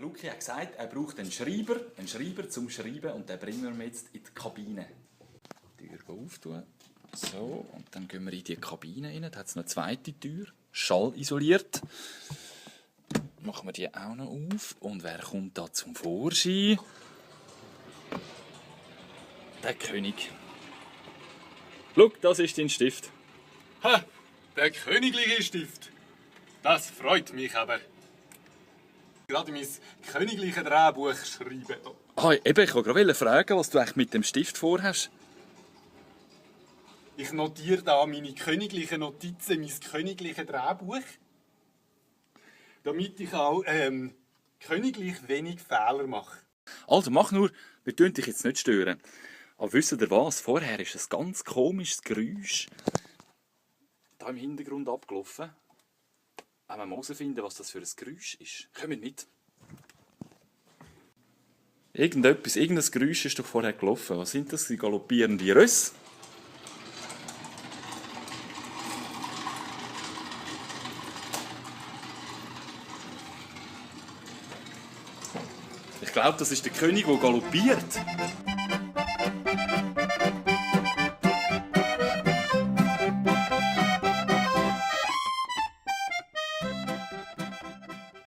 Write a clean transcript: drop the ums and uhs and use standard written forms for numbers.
Der Luki hat gesagt, er braucht einen Schreiber zum Schreiben und den bringen wir jetzt in die Kabine. Die Tür auftun. So, und dann gehen wir in die Kabine rein. Da hat es noch eine zweite Tür, schallisoliert. Machen wir die auch noch auf. Und wer kommt da zum Vorschein? Der König. Schau, das ist dein Stift. Ha, der königliche Stift. Das freut mich aber. Gerade mein königliches Drehbuch schreiben. Ah, eben, ich wollte gerade fragen, was du eigentlich mit dem Stift vorhast. Ich notiere da meine königlichen Notizen, mein königliches Drehbuch. Damit ich auch königlich wenig Fehler mache. Also mach nur, wir tun dich jetzt nicht stören. Aber wisst ihr was? Vorher ist ein ganz komisches Geräusch da im Hintergrund abgelaufen. Aber man muss herausfinden, was das für ein Geräusch ist. Kommt mit. Irgendein Geräusch ist doch vorher gelaufen. Was sind das? Die galoppierende Rösse? Ich glaube, das ist der König, der galoppiert.